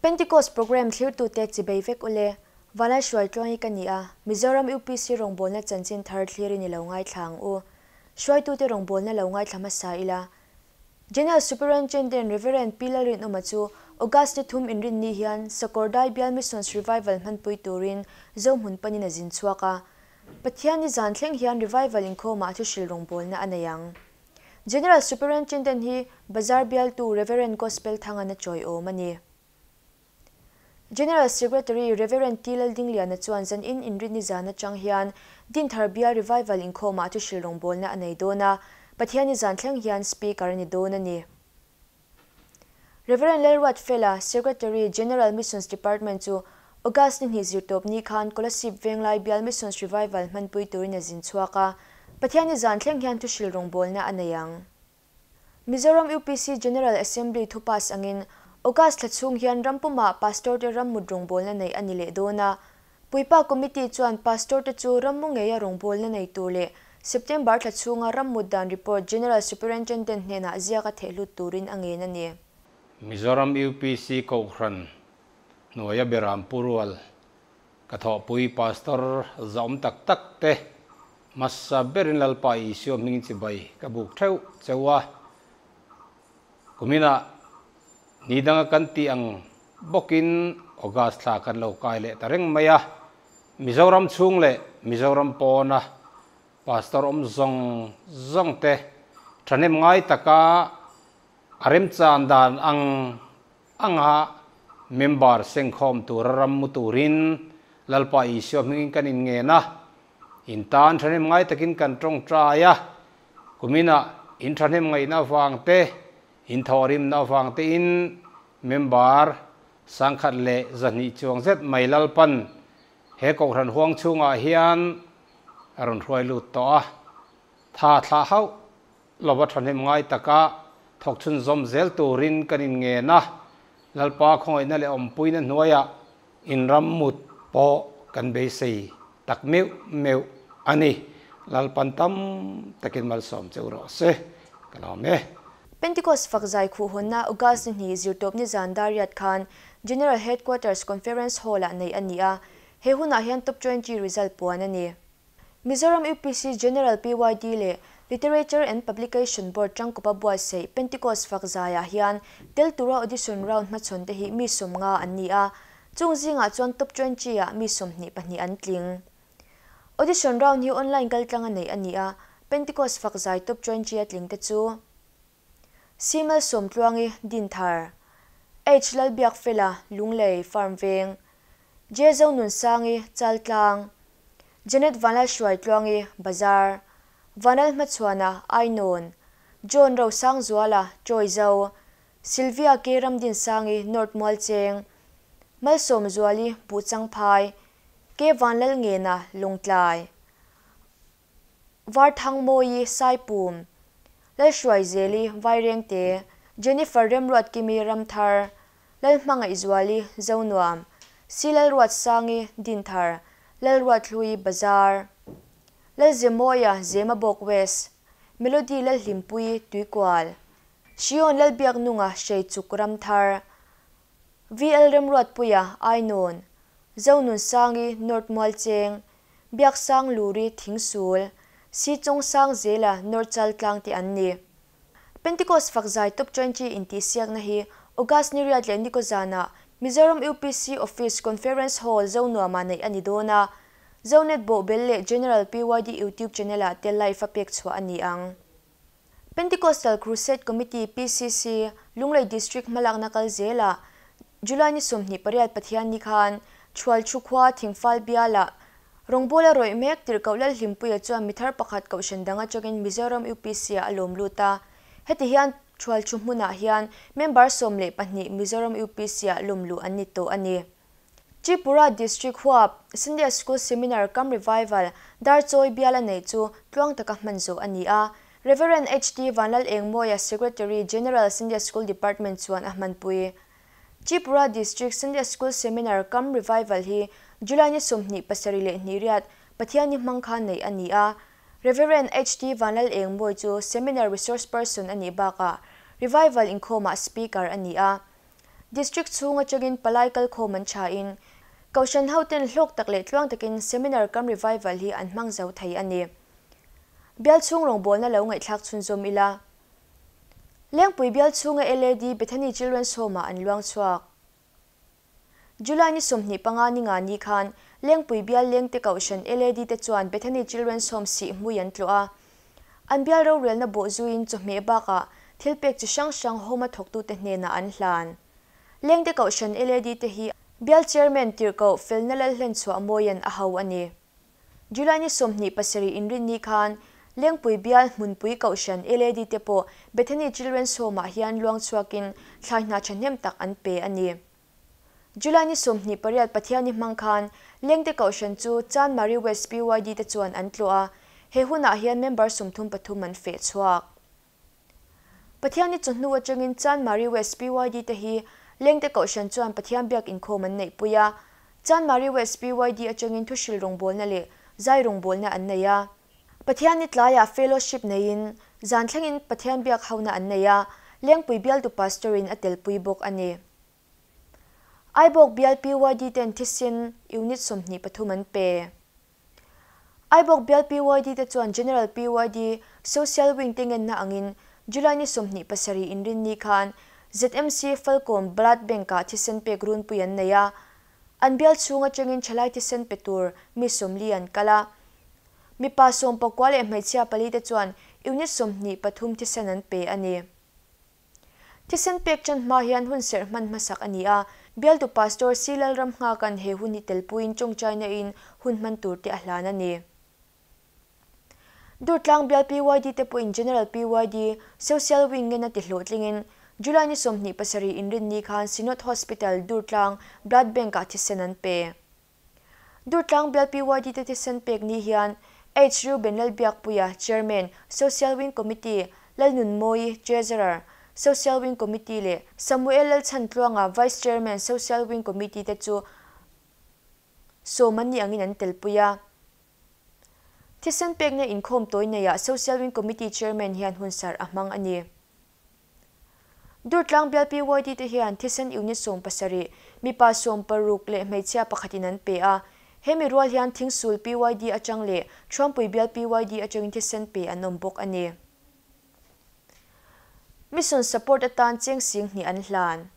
Pentecost Programme thlirtute chibei vek ule, Vanlai Hruaitluangi ka ni a, Mizoram UPC rawngbawlna chanchin thar thlirin i lo ngaithla ang u. Hruaitute rawngbawlna lo ngaithla hmasa ila. General Superintendent Rev. Pi Lalrinawma chu August ni thum inrinni hian Sakawrdai Bial Missions Revival hmanpui turin Zohmun panin a zin chhuak a. Pathianni zan thleng hian Revival inkhawmah thuhril rawngbawlna a nei ang. General Superintendent hi Bazar bialtu Rev. Gospel Thangana chawiawm a ni. General Secretary Rev. T. Laldingliana chuan zanin inrinni zan atang hian Dinthar Bial Revival inkhawmah thuhril rawngbawlna a nei dawn a, Pathianni zan thleng hian Speaker a ni dawn a ni. Rev. Lalruatfela, Secretary, General Missions Department chu August ni hnih zirtawpni khan Kolasib Venglai Bial Missions Revival hmanpui turin a zin chhuak a, Pathianni zan thleng hian thuhril rawngbawlna a nei ang. Mizoram UPC General Assembly thu pass angin August thla chhung hian rampumah Pastor te rammut rawngbawlna neih a ni leh dawn a. Puipa Committee chuan Pastor te chu rammu ngeia rawngbawlna nei tur leh September thla chhunga rammut dan report General Superintendent hnenah ziak a thehlut turin a ngen a ni. Mizoram UPC Kohhran hnuaia beram pu rual Ka thawhpui Pastor zahawm tak tak te hmasa berin Lalpa Isua hming chibai ka buk theuh cheu a. Kuminah ni danga kan tih ang bawkin August thla kan lo kai leh ta reng mai a. Mizoram chhung leh Mizoram pawna Pastor awm zawng zawng te thahnem ngai taka a remchan dan ang Anga member sengkhawm tura ram mu turin Lalpa Isua hmingin kan inngen a, in tan thahnem ngai takin kan tawngtai a, kuminah in thahnem ngaihna avang te, in thawhrimna avang tein member sangkhat leh zahnih chuang zet mai Lalpan he Kohhran huang chhungah hian a rawn hruai lut tawh a, tha thlah hauh Lova thahnem ngai taka thawk chhunzawm zel turin kan inngen a, Lalpa khawngaihna leh awmpuina hnuaiah inram mut pawh kan beisei tak meuh meuh a ni. Lalpan tam takin malsawm che u rawh se, ka lawm e. Pentecost fak zai khuh hawnna August ni hnih zirtawpni zan Dariat khan General Headquarters Conference Hall-ah neih a ni a, he hunah hian Top 20 result puan a ni. Mizoram UPC General PYD leh Literature and Publication Board tangkawpa buatsaih Pentecost fak zaiah hian tel tura audition round hmachhawn te hi mi 50 an ni a, chung zingah chuan top 20 ah mi 22 an tling. Audition round hi online kaltlanga neih a ni a, Pentecost fak zai top 20 a tling te chu Simal Sawmtluangi, Dinthar, H Lalbiakfela, Lunglei, Farm Veng, J Zonunsangi, Chaltlang, Janet Vanlalhruaitluangi, Bazar, Vanal Hmachhuana, Ainawn, John Rosangzuala, Chawizo, Sylvia K Ramdinsangi, North Mualcheng, Malsawmzuali, Buhchangphai, K Vanlalngena, Lawngtlai. Varthangmawi, Saipum, Lalhruaizeli, Vairengte, Jennifer Remruatkimi, Ramthar, Lalhmangaihzuali, Zonuam, Si Lalruatsangi, Dinthar, Lalruathlui, Bazar, Lalzemawia, Zemabawk West, Melody Lalhlimpui, Tuikual, Shion Lalbiaknunga, Hreichuk, Ramthar, VL Remruatpuia, Ainawn, Zonunsangi, North Mualcheng, Biaksang Luri, Thingsul, Sichawng Sang Zela, North Chaltlang te an ni. Pentecost fakzai Top 20 intihsiakna hi August ni riat leh Niko zanah Mizoram UPC Office Conference Hall Zonuamah neih a ni dawn a, Zonet Bawhbel leh General PYD YouTube Channel-ah te live a pek chhuah a ni ang. Pentecostal Crusade Committee, PCC, Lunglei District hmalakna kal zelah July ni 28 Pathianni khan Chhualchhu khua Thingfal bialah rawngbawla rawih mek Tirhkoh Lalhlimpuia chuan mithar pakhat kohhran dang atangin Mizoram UPC-ah a lawm lut a. Heti hian Chhualchhu hmunah hian member 12 Mizoram UPC-ah lawm luh an ni tawh a ni. Tripura District huap Sunday School Seminar cum Revival Darchawi bial a neih chu tluang taka hman zawh a ni a. Rev. HT Vanlal Engmawia Secretary General Sunday School Department chuan a hmanpui. Tripura District Sunday School Seminar cum Revival hi July ni 27 leh riat Pathianni hmang khan neih a ni a. Rev. HT Vanlal Engmawi chu Seminar Resource Person a nih bakah Revival inkhawmah Speaker a ni a. District chhung atangin palai kalkhawm an thain, Kohhran hoten hlawk tak leh tluang takin Seminar cum Revival hi an hmang zo thei a ni. Bial chhung rawngbawlna lo ngaihthlak chhunzawm ila. Lengpui bial chhunga LAD Bethany Children's Home-ah an luang chhuak. July ni 25 ni nga ni khan Lengpui bial Lengte Kohhran LAD te chuan Bethany Children's Home sihhmui an tlawh a. An bial rorelna bawhzuiin chawhmeh bakah thil pek chi hrang hrang home-a thawktute hnenah an hlan. Lengte Kohhran LAD te hi Bial Chairman Tirhkoh Felna Lalhlenchhuah Mawian a ho a ni. July ni 27 inrinni khan Lengpui bial Hmunpui Kohhran LAD te pawh Bethany Children's Home-ah hian luang chhuakin thlai hna thahnem tak an pe a ni. July ni 28 Pathianni hmang khan Lengte Kohhran chu Chanmari West PYD te chuan an tlawh a, he hunah hian member 33 an feh chhuak. Pathianni chawhnu atangin Chanmari West PYD te hi Lengte Kohhran chuan Pathian biak inkhawm an neihpui a, Chanmari West PYD atangin thuhril rawngbawlna leh zai rawngbawlna an nei a. Pathianni tlaiah fellowship neiin zan thlengin Pathian biak hona an nei a, Lengpui bialtu pastor-in a telpui bawk a ni. Aibawk bial PYD ten thisen unit 23 an pe. Aibawk bial PYD te chuan General PYD Social Wing te ngenna angin July ni 27 inrinni khan ZMC Falkawn Blood Bank-ah thisen pek runpui an nei a. An bial chhung atangin thalai thisen pe tur mi 40 an kal a. Mipa 19 leh hmeichhia pali te chuan unit 23 thisen an pe a ni. Thisen pek chan hma hian hun serh hman hmasak a ni a, bialtu pastor C Lalram Nghakan he hun hi telpuiin tawngtaina in hun hman tur te a hlan a ni. Durtlang bial PYD te pawhin General PYD Social Wing ngen a ti hlawhtlingin July ni 27 inrinni khan Synod Hospital Durtlang Blood Bank-ah thisen an pe. Durtlang bial PYD te thisen pek ni hian H Reuben Lalbiakpuia, Chairman, Social Wing Committee, Lalnunmawi, Treasurer, Social Wing Committee leh Samuel Lalchhantluanga, Vice Chairman, Social Wing Committee te chu sawm an nih angin an telpui a. Thisen pekna inkhawm tawi neiah Social Wing Committee Chairman hian hunsarh a hmang a ni. Durtlang bial PYD te hian thisen unit 17, mipa 16 leh hmeichhia pakhatin an pe a. Hemi rual hian Thingsul PYD atang leh Thuampui bial PYD atangin thisen pe an awm bawk a ni. Mission support atan cheng sing hnih an hlan.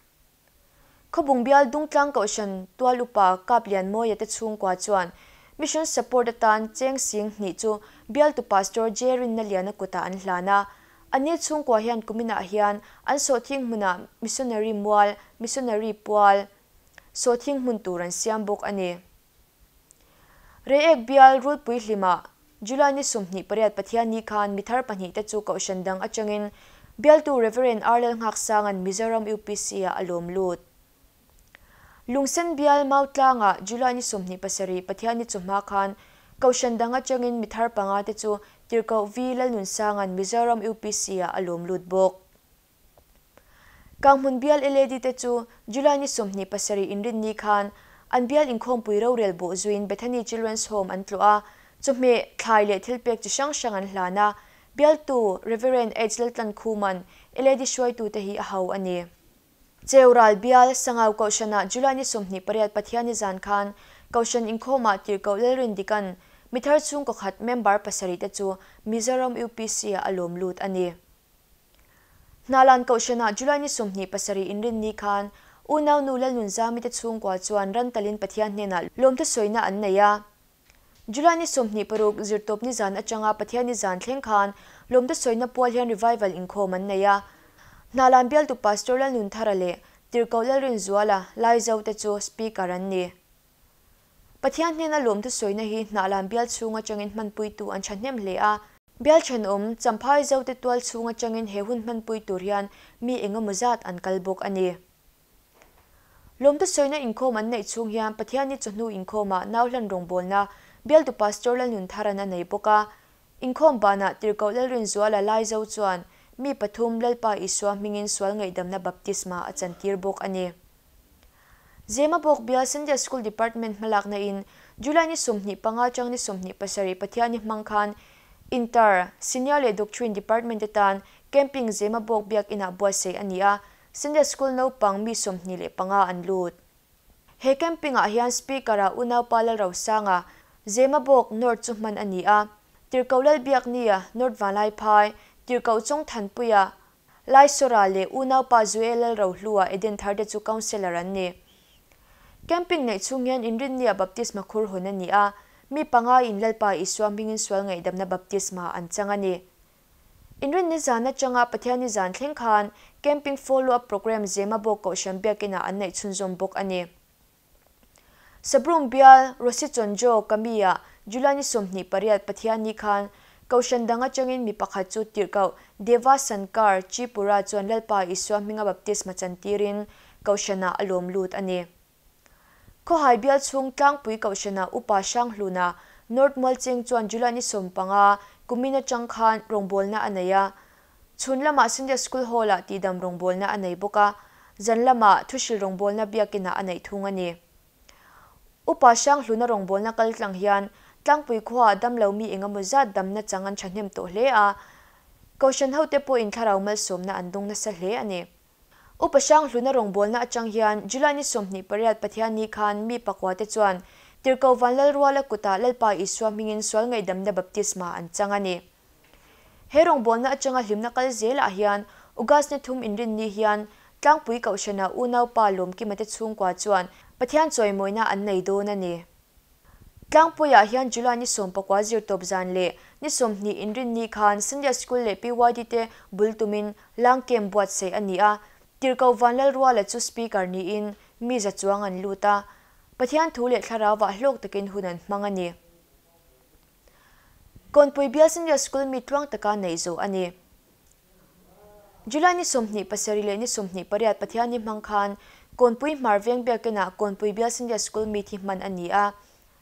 Khawbung bial Dungtlang Kohhran tual upa Kap Lianmawia te chhungkua chuan Mission support atan cheng sing hnih chu bialtu Pastor Jerin na liana kuta an hlan a. Ani chhungkua hian kuminah hian an sawhthing hmunah missionary mual, missionary pual, sawhthing hmun tur an siam bawk a ni. Reiek bial Rulpui hlima July ni 28 Pathianni khan mithar pahnih te chu Kohhran dang atangin bialtu Reverend Arlel Nghaksangan Mizoram UPC a alawm lut. Lungsen bial Mautlanga July ni 27 Pathianni chawhma khan Kohhran dang atangin mithar panga te chu Tirhkoh V Lalnunsangan Mizoram UPC a alawm lut bawk. Kanghmun bial LAD te chu July ni 27 inrinni khan an bial inkhawmpui rorel bawhzuiin Bethany Children's Home an tlawh a, chawhmeh thlai leh thil pek chi hrang hrang an hlan a, bialtu Reverend H Laltlan Khuman LAD hruaitu te hi a ho a ni. Cheural bial Sangau Kohhranah July ni 28 Pathianni zan khan Kohhran inkhawmah Tirhkoh Lalrin Dikan mithar chhungkaw khat member pasarih te chu Mizoram UPC a alawm lut a ni. Hnalan Kohhranah July ni 27 inrinni khan unau nu Lalnunzami te chhungkua chuan rantalin Pathian hnenah lawmthu sawina an nei a. July ni 26 zirtawp ni zan atanga Pathianni zan thleng khan lawmthu sawina pual hian revival inkhawm an nei a. Hnalan bialtu Pastor Lalnunthara leh Tirhkoh Lalrinzuala Laizo te chu speaker an ni. Pathian hnena lawmthu sawina hi Hnalan bial chhung atangin hmanpuitu an thahnem hle a. Bial thenawm Champhai zo te tual chhung atangin he hun hmanpui tur hian mi engemaw zat an kal bawk a ni. Lawmthu sawina inkhawm an neih chhung hian Pathianni chawhnu inkhawmah nauhlan rawngbawlna bialtu Pastor Lalnuntharan a nei bawk a. Inkhawm banah Tirhkoh Lalrinzuala Laizo chuan mi pathum Lalpa Isua hmingin sual ngaihdamna baptisma a chantir bawk a ni. Zemabawk bial Sunday School Department hmalakna in July ni 25 tang ni 27 Pathianni hmang khan Inter, Senior leh Doctrine Department te tan camping Zemabawk biak inah buatsaih a ni a. Sunday School naupang mi 25 an lut. He camping-ah hian Speaker-ah Unaupa Lalrosanga, Zemabawk North chu hman a ni a, Tirhkoh Lalbiaknia, North Vanlaiphai, Tirhkoh Chawngthanpuia, Laisawra leh Unaupa Zuel Lalrohlua Edenthar te chu Councillor an ni. Camping neih chhung hian Inrinnia baptisma khur hawn a ni a, mi panga in Lalpa Isua hmingin sual ngaihdamna baptisma an chang a ni. Inrinni zan atanga Pathianni zan thleng khan Camping Follow Up Programme Zemabawk Kohhran Biakinah an neih chhunzawm bawk a ni. Sabroom bial Rosy Chonjo Kami-ah July ni 28 Pathianni khan Kohhran dang atangin mi pakhat chu tirhkoh Deva Sankar Tripura chuan Lalpa Isua hminga baptisma chantirin Kohhranah a lawm lut a ni. Khawhai bial chhung tlangpui Kohhranah Upa Hranghluna North Mualcheng chuan July ni 15 kumin atang khan rawngbawlna a nei a. Chhun lamah Sunday School Hall-ah tihdam rawngbawlna a nei bawk a, zan lamah thuhril rawngbawlna biakinah a neih thung a ni. Upa Hranghluna rawngbawlna kal tlang hian tlangpui khuaah damlo mi engemaw zat damna chang an thahnem tawh hle a, Kohhran hote pawhin thlarau malsawmna an dawng nasa hle a ni. Upa Hranghluna rawngbawlna atang hian July ni 28 Pathianni khan mi pakuate chuan Tirhkoh Vanlalruala kutah Lalpa Isua hmingin sual ngaihdamna baptisma an chang a ni. He rawngbawlna atanga hlimna kal zelah hian August ni 3 inrinni hian Tlangpui Kohhrana unaupa Lawmkima te chhungkua chuan Pathian chawimawina an nei dawn a ni. Tlangpuiah hian July ni 19 zirtawp zan leh ni 20 inrinni khan Sunday School leh PYD te bul tumin lang camp buatsaih a ni a, Tirhkoh Vanlalruala chu Speaker niin mi za chuang an lut a, Pathian thu leh thlarauah hlawk takin hun an hmang a ni. Kawnpui bial Sunday School mi tluang taka neih zawh a ni. July ni 27 leh ni 28 Pathianni hmang khan Kawnpui Hmar Veng biakinah Kawnpui bial Sunday School mi thi hman a ni a.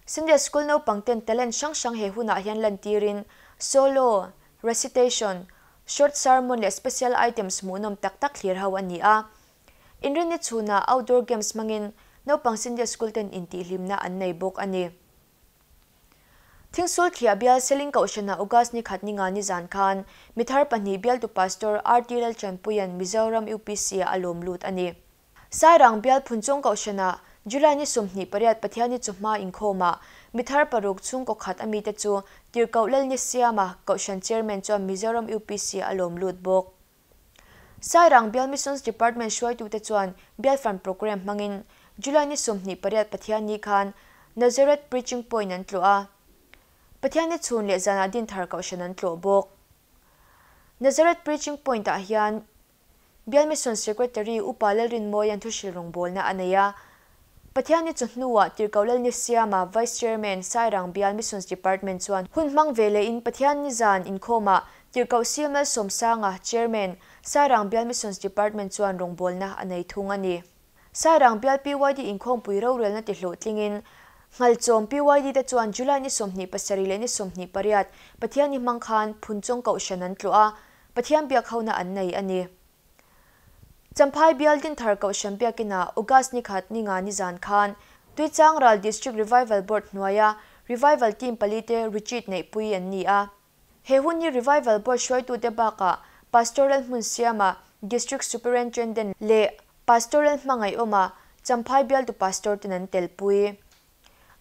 Sunday School naupang ten talent hrang hrang he hunah hian lantirin solo, recitation, short sermon leh special items hmuhnawm tak tak thlir ho a ni a. Inrinni chhunah outdoor games hmangin naupang Sunday School ten intihhlimna an nei bawk a ni. Thingsul thliah bial Seling Kohhrana August ni khat ni nga ni zan khan mithar pahnih bialtu Pastor RT Lalchanpuian Mizoram UPC ah a lawm lut a ni. Sairang bial Phunchawng Kohhrana July ni 28 Pathianni chawhma inkhawmah mithar paruk chhungkaw khat ami te chu Tirhkoh Lalnisiama Kohhran Chairman chuan Mizoram UPC ah a lawm lut bawk. Sairang bial Missions Department hruaitute chuan bial fan programme hmangin July ni 28 Pathianni khan Nazareth Preaching Point an tlawh a, Pathianni chhun leh zanah Dinthar Kohhran an tlawh bawk. Nazareth Preaching Point-ah hian bial Missions Secretary Upa Lalrinmawia'n thuhril rawngbawlna a nei a, Pathianni chu hnuah Tirhkoh Lalnisiama Vice Chairman Sairang bial Missions Department chuan hun hmang ve lehin Pathianni zan inkhawmah Tirhkoh CML Sawmsanga, Chairman, Sairang bial Missions Department chuan rawngbawlna a nei thung a ni. Sairang bial PYD inkhawmpui rorelna ti hlawhtlingin Nghalchawm PYD te chuan July ni 27 leh ni 28 Pathianni hmang khan Phunchawng Kohhran an tlawh a, Pathian biak hona an nei a ni. Champhai bial Dinthar Kohhran biakinah August ni khat ni nga ni zan khan Tuichangral District Revival Board hnuaia Revival Team pali te retreat neihpui an ni a. He hun hi Revival Board hruaitute bakah Pastoral hmun siama District Superintendent leh Pastoral hmangaihawma Champhai bialtu Pastor ten an telpui.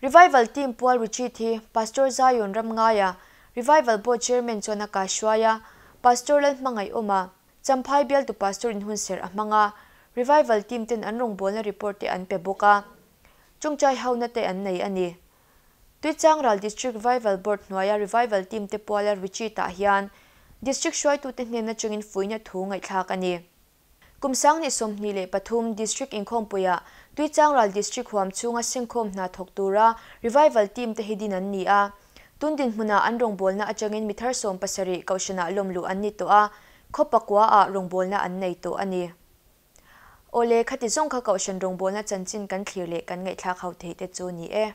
Revival Team pual retreat hi Pastor Zion Ramngaia, Revival Board Chairman chuan a kaihruai a, Pastoral hmangaihawma Champhai bialtu Pastor in hun serh a hmang a, Revival Team ten an rawngbawlna report te an pe bawk a, chungchai hona te an nei a ni. Tuichangral District Revival Board hnuaia Revival Team te puala retreat ah hian District hruaitute hnen atangin fuihna thu ngaihthlak a ni. Kum sang ni 23 District inkhawmpuiah Tuichangral District huam chhunga sengkhawm hna thawk tura Revival Team te hi din an ni a. Tun dinhmunah an rawngbawlna atangin mithar 70 Kohhranah lawmluh an ni tawh a, khaw pakuaah rawngbawlna an nei tawh a ni. Awle, khati zawng kha Kohhran rawngbawlna chanchin kan thlir leh kan ngaihthlak ho theih te chu ni e.